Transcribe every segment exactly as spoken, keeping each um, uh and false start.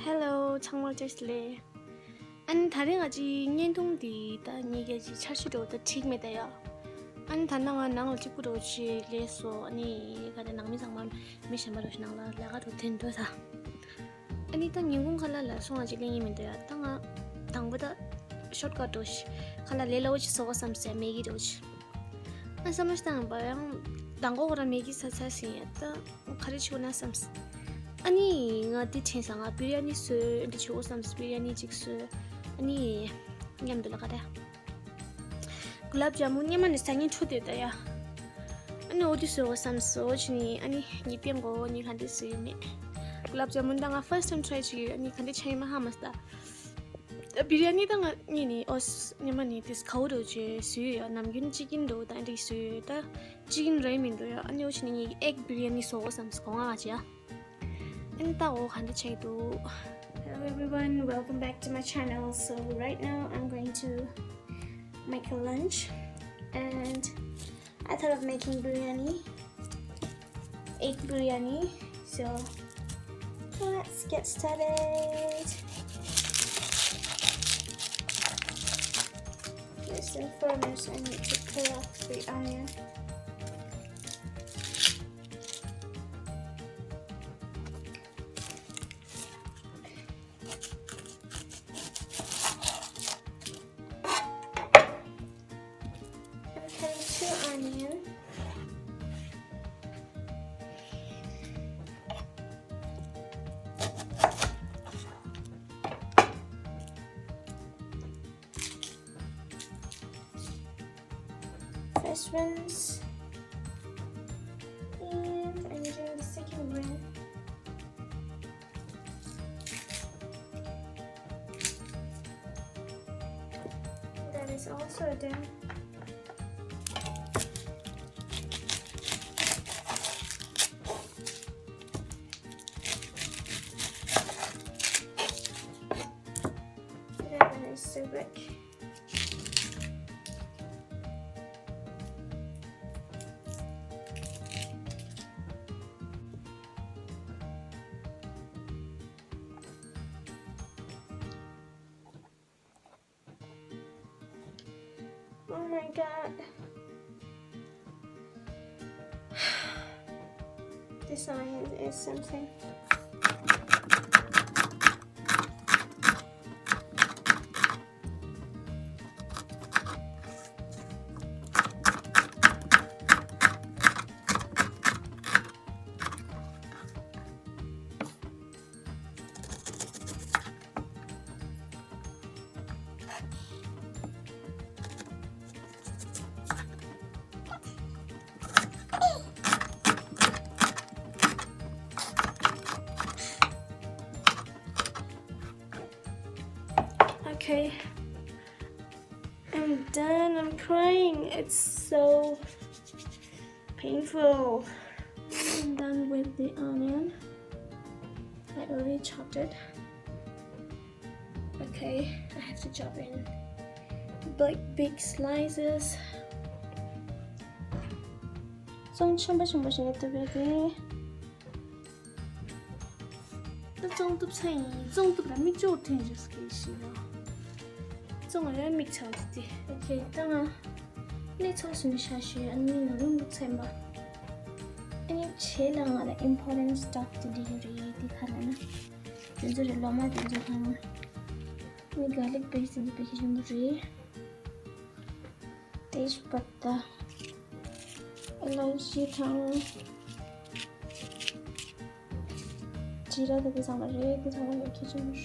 Hello, ཚང་མར་བཀྲ་ཤིས་བདེ་ལེགས། ཨ་ནི་དེ་རིང་ང་ཅིག་བརྙན་ཐུང་འདི་ད་ངེད་ཀྱི་ཅིག་འཆར་གཞི་འདྲ་བོ་ད་འགྲིག་མེད་ད་ཡ། ཨ་ནི་ད་ནང་ང་ནང་ལ་གཅིག་པུ་འདྲ་བོ་ཅིག་ལས་སོ། ཨ་ནི་ག་ད་ནང་མི་ཚང་མ་མི་གཞན་པ་འདྲ་བོ་ཞིག་ནང་ལ་ལས་ཀ་འདྲ་བོ་འདྲ་བོ་ད། ཨ་ནི་ད་ཉིན་གུང་ཁ་ལག་ལ་སོང་ང་ཅིག་ལེན་ཡིན་མི་འདུག་ཡ། ད་ང་དང་པོ་ད་ཤོཊ་ཀཊ་འདྲ་བོ་ཞིག་ཁ་ལག་ལས་སླ་བོ་ཅིག་བཟོ་དགོས་བསམ་སོང་ཡ། མེ་གི་འདྲ་བོ་ཅིག་ཨ་བསམ་བློ་ཞིག་བཏང་བ་ཡང་མདང་དགོང་ཁོ་རང་མེ་གི་ཟ་ཚར་ཟིན་ཡ། ད་ག་རེ་བྱེད་དགོས་ན་བསམས། ཨ་ནི་ང་འདི་དྲན་སོང་། ང་བི་རི་ཡ་ནི་བཟོས། འདི་བྱེད་དགོས་བསམས། བི་རི་ཡ་ནི་གཅིག་བཟོས། ཨ་ནི་མཉམ་དུ་ལ་ག་རེ། གུ་ལབ་ཇ་མུན་སྔོན་མ་ནས་ཟ་སྙིང་བྲོ་བསྡད་ད་ཡ། ཨ་ནི་འོ་འདི་བཟོ་དགོས་བསམས། འོ་བྱས་ནི་ཨ་ནི་ངས་བསྟན་གོ་ནི་ག་འདྲ་བཟོས་ཡོད་མེད། གུ་ལབ་ཇ་མུན་ད་ང་first time try བྱས་ཡོད། ཨ་ནི་ག་འདྲ་ཆགས་ཡོད་མེད་ཧ་མ་གོ་ད། བི་རི་ཡ་ནི་ད་ང་གཉིས་ནི་ཨོ་སྔོན་མ་ནས་དེ་ག་བོ་འདྲ་བོ་ཅིག་བཟོས་ཡོད་ཡ། ནམ་རྒྱུན་ཅི་ཀིན་འདྲ་བོ་ད་འདི་བཟོས་ཡོད་ད། ཅི་ཀིན་རེད་མི་འདུག་ཡ། ཨ་ནི་འོ་བྱས་ནི་ངས་ཨེག་བི་རི་ཡ་ནི་བཟོ་དགོས་བསམས། སྒོ་ང་ང་ཅི་ཡ། ཨ་ནི་ད་འོ་ག་འདྲ་ཆགས་འདུག Hello everyone, welcome back to my channel. So right now I'm going to make a lunch and I thought of making biryani, egg biryani. So let's get started. First and foremost, I need to peel off the onion. Okay, two onion. Fresh ones. And I'm doing the second one. That is also done. That one is so big. Oh my god. This onion is something. Okay. I'm done. I'm crying. It's so painful. I'm done with the onion. I already chopped it. Okay, I have to chop in big, big slices. ཙོང་ཆེན་པོ་ཆེན་པོ་ཞིག་ནས་བཏུབ་ཡོད་དེ། ད་བཙོང་ཐུབ་ཚར་ཡིན། བཙོང་ཐུབ་ལ་མིག་ཅོར་འཐེན་རེས་ཀྱི་ཞིག་ཡོད། བཙོང་ཡ་མིག་ཆག་འདུག་སྟེ། ཨོ་ཁེ། ད་ང་གནས་ཚང་སུ་ནས་ཤ་ཞུ་ཨ་ནི་ང་རུ་མིག་ཚན་པ། ཨ་ནི་ཆེ་ལ་ང་ལ་important stuff དེ་འདྲ་ཡོད་རེད། དེ་ག་ལ་ན་དེ་ཚོ་རེད། ལོ་མ་དེ་ཚོ་དང་། ཨ་ནི་garlic paste དེ་འདྲ་དཔེ་ཞིག་ཡོད་རེད། དེ་ཞིག་པ། ད་ཨེ་ལའི་ཅི་དང་ཇི་ར་དེ་དེ་ཚང་མ་རེད། དེ་ཚང་མ་ཡོད་ཁྱད་ཆོས་མེད།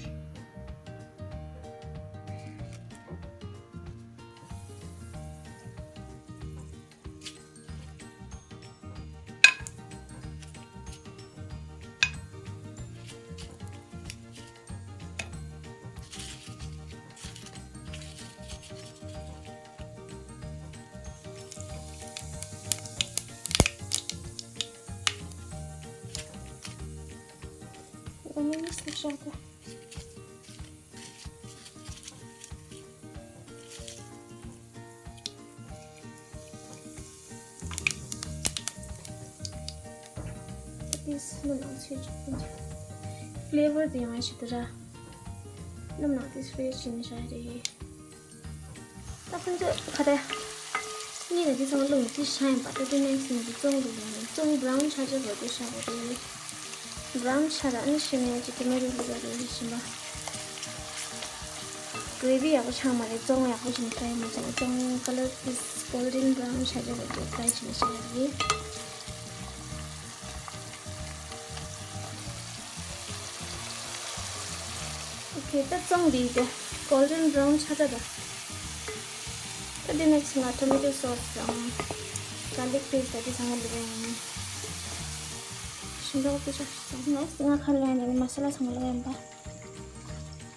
This one also. ཕླེ་བར་དེ་ཡང་ཞིག་ཏུ་ར། ནམ་ནང་དེ་སྤེ་ཤིན་ཤ་རེད། ད་ཁོང་ཚོས་ཁ་བརྡ། གཉིས་ལ་དེ་ཚང་བླུགས་ནས་དེ་ཤ་ཡིན་པ། ད་དེ་ནེག་སི་ནས་དེ་བཙོང་དགོས་ཡོད་ནས། བཙོང་བྷ་རའུན་ཆགས་ཆགས་བར་དུ་ཤ་བ་དེ། བྷ་རའུན་ཆགས་ར། ཨ་ནི་ཤི་ནས་ཅིག་ཏོ་མེ་ཊོ་བླུགས་པ་རེད། ཤིན་པ། གྷི་རེ་བི་ཡག་པོ་ཆགས་མ་རེད། བཙོང་ཡག་པོ་བྱས་ནས་ཕྲའི་མ་བྱས་ན། བཙོང་ཀ་ལར་དེ་གོལ་ཌན་བྷ་རའུན་ཆགས་ཆགས་བར་དུ་ཕྲའི་བྱས་ནས་ཤ་བ་རེད། ཨོ་ཁེ། ད་བཙོང་འདི་དེ་གོལ་ཌན་བྷ་རའུན་ཆགས་ཚར་ད། ད་དེ་ནེག་སི་ང་ཊོ་མེ་ཊོ་སོ་སི་དང་གར་ལིག་པེ་སི་ཊི་དེ་ཚང་མ་བླུགས་ཡིན། ཤིན་ཏུ་ཡག་པོ་ཆགས་སོང་། ནེག་སི་ང་ཁ་ལ་ཡང་མ་ས་ལ་ཚང་མ་བླུགས་ཡིན་པ།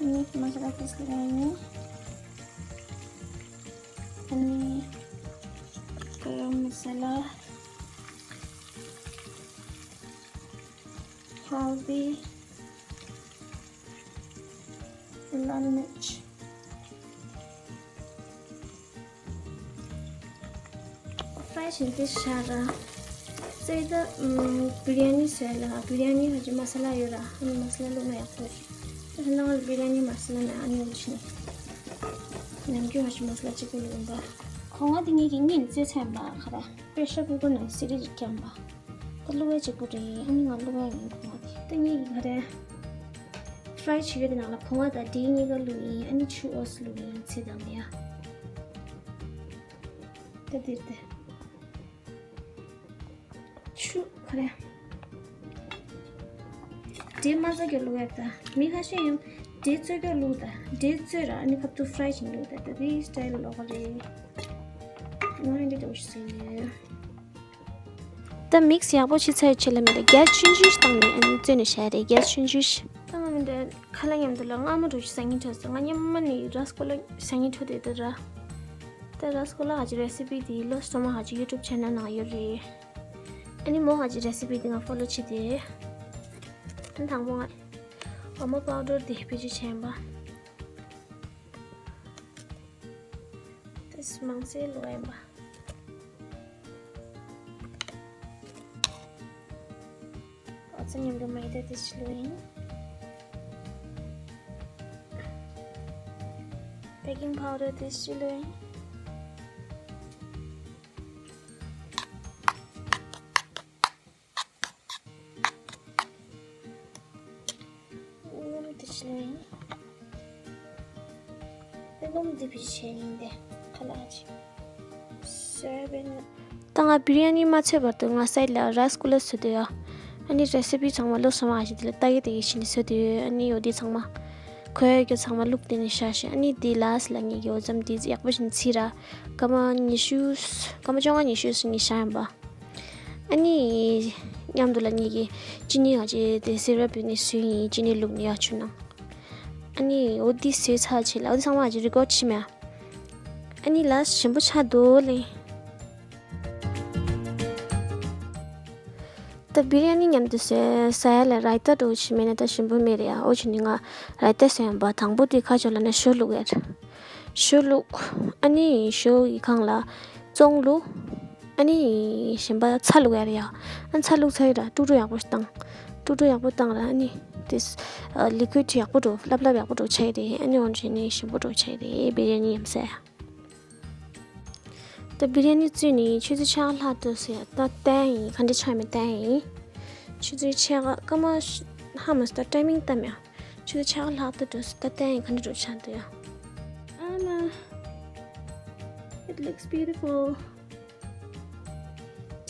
ཨ་ནི་མ་ས་ལ་དེ་བླུགས་ཡིན། ཨ་ནི་ག་རམ་མ་ས་ལ། ཧལ་དི། ལ་ལ་མིར་ཆི། ཕྲའི་བྱས་ཏེ་ཤ་ར། ཙེ་ད་ཨམ་བི་རི་ཡ་ནི་ཟེར་ལ། བི་རི་ཡ་ནི་ཧ་ཅི་མ་ས་ལ་ཡོད་ར། ཨ་ནི་མ་ས་ལ་བླུགས་ན་ཡག་པོ་རེད། ད་ནང་ལ་བི་རི་ཡ་ནི་མ་ས་ལ་ནི་ཨ་ནི་འུ་ཆི་ནི། ནམ་རྒྱུན་ཧ་ཅི་མ་ས་ལ་གཅིག་པུ་བླུགས་ཡིན་པ། གོང་ང་དེ་ངེད་ཀྱི་གཉིས་ནི་རྩོད་ཚར་ཡིན་པ། ཁ་ར་པེ་ཤར་ཀུ་ཀར་ནང་སི་ཊི་གཅིག་བརྒྱབ་པ། ད་བླུགས་ཡ་གཅིག་པུ་རེད། ཨ་ནི་ང་བླུགས་ཡ་ཡིན། གོང་ང་དེ་ད་ངེད་ཀྱི་ཁ་ར། ཕྲའི་བྱེད་ཡུལ་དེ་ནང་ལ་གོང་ང་དང་འབྲས་གཉིས་ཀ་བླུགས་ཡིན། ཨ་ནི་ཆུ་ཨོ་སི་བླུགས་ཡིན། ཚེ་དང་ནི་ཡ། ད་འདིར་དེ། ཆུ་ག་རེ། འབྲས་མ་བཙོས་ཀྱང་བླུགས་ཡ་ད། མི་ཁ་ཤས་ཡང་འབྲས་བཙོས་ཀྱང་བླུགས་ད། འབྲས་བཙོས་ར་ཨ་ནི་ཁ་ཐུག་ཕྲའི་བྱས་བླུགས་ད། ད་དེའི་སི་ཊའིལ་ལོགས་ཀ་རེད། ང་ཡང་འདི་འདྲ་བོ་ཞིག་བཟོས་ཡོད། ད་མིག་སི་ཡག་པོ་བྱས་ཚར་ཡི་ཆེད་ལ་མི་འདུག་གེ་སི་ཆུང་ཆུང་ཞིག་བཏང་ནས་ཨ་ནི་བཙོས་ནས་བཞག་རེད། གེ་སི་ཆུང་ཆུང་ཞིག་ད་ང་མི་འདྲ་ཁ་ལག་མཉམ་དུ་ལ་མངར་མོ་འདྲ་བོ་ཞིག་ཟ་སྙིང་འདོད་སོང་། ང་སྔོན་མ་ནས་ར་སི་གོ་ལ་ཟ་སྙིང་འདོད་བསྡད་འདུག་ར། ད་ར་སི་གོ་ལ་ཧ་ཅི་རེ་སི་པི་དེ་ལོ་སོ་མ་ཧ་ཅི་ཡུ་ཊུབ་ཆེ་ནལ་ནང་ཡོད་རེད། ཨ་ནི་མོ་ཧ་ཅི་རེ་སི་པི་དེ་ང་ཕོ་ལོ་བྱས་ཏེ། ཨ་ནི་དང་པོ་ང་འོ་མ་པའུ་ཌར་དེ་བེད་སྤྱོད་བྱས་ཡིན་པ། དེ་མང་སེ་བླུགས་ཡིན་པ། ཨོ་ཙི་མཉམ་དུ་མེ་ད་དེ་ཅི་བླུགས་ཡིན། བེ་ཀིང་པའུ་ཌར་དེ་ཅི་བླུགས་ཡིན། སྣུམ་དེ་བྱས་ནས། སྣུམ་འདི་བྱས་ནས་འདི་ཁ་ལག་ཅིག་སོ་ཡ་བིན། ད་ང་བི་རི་ཡ་ནི་མ་བཙོས་བར་དུ་ང་སའིཌ་ལ་ར་སི་གུ་ལ་བཟོ་འདོད་ཡ། ཨ་ནི་རེ་སི་པི་ཚང་མ་ལོ་སོ་མ་ཞིག་འདི་ལ་ལྟ་གི་ལྟ་གི་བྱས་ནས་བཟོ་འདོད་ཡོད། ཨ་ནི་འོ་འདི་ཚང་མ་གོས་ཡོད་རྒྱུ་ཚང་མ་བླུགས་ཏེ་ནས་བཞག་ཤག་ཨ་ནི་འདི་ལ་སི་ལ་ངེད་ཀྱི་འོ་ཙམ་འདི་ཡག་པོ་བྱས་ནས་ཚིག་ར། སྐར་མ་ཉི་ཤུ། སྐར་མ་བཅོ་ལྔ་ཉི་ཤུ་ཙམ་ངས་བཞག་ཡིན་པ། ཨ་ནི། མཉམ་དུ་ལ་ངེད་ཀྱིས་ཅི་ནི་ང་ཅི་དེ་སི་ར་བུད་ནས་བཟོས་ཡིན། ཅི་ནི་བླུགས་ནས་ཡ་ཆུ་ནང་། ཨ་ནི་འོ་འདི་བཟོས་ཚར་ཆེད་ལ་འོ་འདི་ཚང་མ་ང་ཅི་རི་ཀོཌ་བྱས་མེད། ཨ་ནི་ལ་ཞིམ་པོ་ཆགས་འདུག་ལེ། ད་བི་རི་ཡ་ནི་མཉམ་དུ་བཟོས་ཟ་ཡ་ལ་རའི་ཏ་འདྲ་བོ་ཞིག་མེད་ན་ད་ཞིམ་པོ་མེད་རེད་ཡ། འོ་བྱས་ནས་ང་རའི་ཏ་བཟོས་ཡིན་པ། དང་པོ་དེ་ཁ་ཕྱོགས་ལ་ནི་ཞོ་བླུགས་ཡ་རེད། ཞོ་བླུགས། ཨ་ནི་ཞོ་ཡི་སྒང་ལ་བཙོང་བླུགས། ཨ་ནི་གཞན་པ་ཚྭ་བླུགས་ཡ་རེད་ཡ། ཨ་ནི་ཚྭ་བླུགས་ཚར་ཡི་ར་དཀྲུག་དཀྲུག་ཡག་པོ་ཞིག་བཏང་། དཀྲུག་དཀྲུག་ཡག་པོ་བཏང་ར་ཨ་ནི་དེ་ལི་ཀུའིཌ་ཡག་པོ་འགྲོ། ལྷབ་ལྷབ་ཡག་པོ་འགྲོ་ཆགས་ཡི་རེད། ཨ་ནི་འོ་བྱས་ནས་ཞིམ་པོ་འགྲོ་ཆགས་ཡི་རེད། བི་རི་ཡ་ནི་ཡམ་ཟེར་ཡ། ད་བི་རི་ཡ་ནི་བཙོས་ནས་ཆུ་ཚོད་ཕྱེད་ཀ་ལྷག་འདུག་ཟེར་ཡ། ད་བལྟས་ཡིན། ག་འདྲ་ཆགས་མེད་བལྟས་ཡིན། ཆུ་ཚོད་ཕྱེད་ཀ་སྐར་མ་ཧ་མ་སི་ད་ཊའི་མིང་བལྟས་མེད། ཆུ་ཚོད་ཕྱེད་ཀ་ལྷག་ཏུ་འགྲོ་སོང་། ད་བལྟས་ཡིན་ག་འདྲ་འགྲོ་ཆགས་འདུག་ཡ། ཨ་མ། It looks beautiful.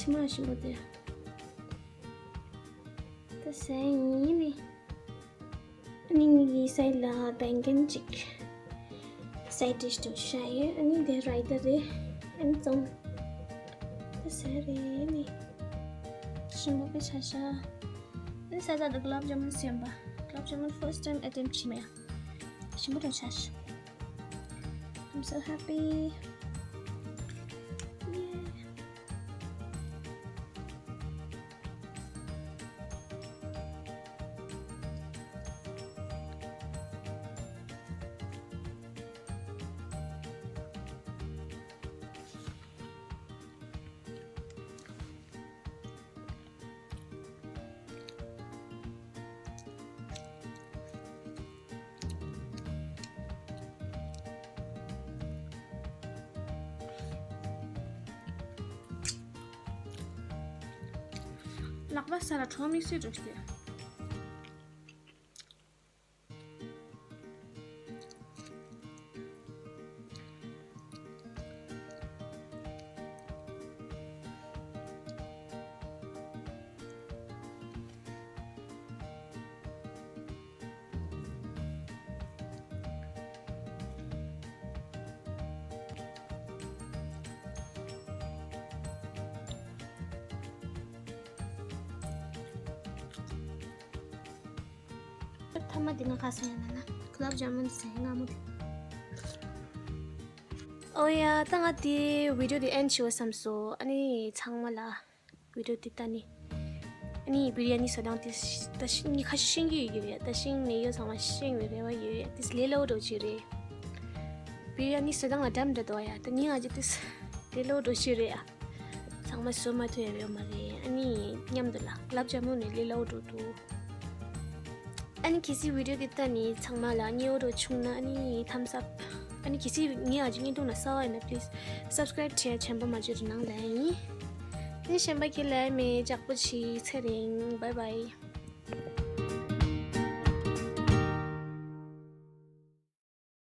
ཕྱི་མ་ཞིམ་པོ་དེ། ད་ཟས་ཡིན་ནི། ཨ་ནི་ངེད་ཀྱི་སའིཌ་ལ་བེང་གན་གཅིག་སའིཌ་ཌིཤ་དུ་བཞག་ཡོད། ཨ་ནི་དེ་རའི་ཏ་རེད། ཨ་ནི་བཙོང་། ད་ཟས་རེད་ནི། ཞིམ་པོ་དཔེ་ཆ་བཞག་ཨ་ནི་ས་ཆ་དུ་གུ་ལབ་ཇ་མུན་སེམས་པ། གུ་ལབ་ཇ་མུན་first time attempt བྱས་མེད། ཞིམ་པོ་དང་ཆ་ཞིག I'm so happy. Yeah. ལག་པ་ས་ལ་གྲོགས་མིག་སུས་འགྲོ་སྟེ། ཐ་མ་དེ་ང་ཁ་སང་ཡང་ན་ན་གུ་ལབ་ཇ་མུན་ཟེར་ང་མོ་དེ། ཨོ་ཡ། ད་ང་དེ་བི་ཌི་ཡོ་དེ་ཨེན་ཌི་བྱེད་དགོས་བསམ་སོང་། ཨ་ནི་ཚང་མ་ལ་བི་ཌི་ཡོ་དེ་ལྟ་ནི། ཨ་ནི་བི་རི་ཡ་ནི་བཟོ་སྟངས་དེ་ད་ཤི་ནི་ཁ་ཤས་ཤེས་ཀྱི་ཡོད་ཀྱི་རེད། ད་ཤེས་མེད་ཡོད་ཚང་མ་ཤེས་ཡོད་རེ་བ་ཡོད། དེ་ལས་སླ་བོ་འགྲོ་ཅི་རེད། བི་རི་ཡ་ནི་བཟོ་སྟངས་ལ་འགྲམ་འདྲ་འདུག་ཡ། ད་ནི་ང་ཅི་དེ་ལས་སླ་བོ་འགྲོ་ཅི་རེད་ཡ། ཚང་མ་བཟོ་མ་ཐུབ་ཡ་ཡོད་མ་རེད། ཨ་ནི་མཉམ་དུ་ལ་གུ་ལབ་ཇ་མུན་ནི་ལས་སླ་བོ་འགྲོ་འདུག་ཨ་ནི་གལ་སྲིད་བི་ཌི་ཡོ་འདི་ལྟ་ནི་ཚང་མ་ལ་མཉེས་པོ་འགྲོ་བྱུང་ན་ཨ་ནི་thumbs up། ཨ་ནི་གལ་སྲིད་ངའི་ཨ་ཅེ་བརྙན་ཐུང་ན་གསར་པ་ཡིན་ན་please subscribe བྱས་བྱམས་པ་མ་བརྗེད་རོགས་གནང་ལབ་ཡིན། ཨ་ནི་གཞན་པ་ཁྱེད་ལ་མེད་ཅག་པོ་ཆེ་ཚེ་རིང་bye bye།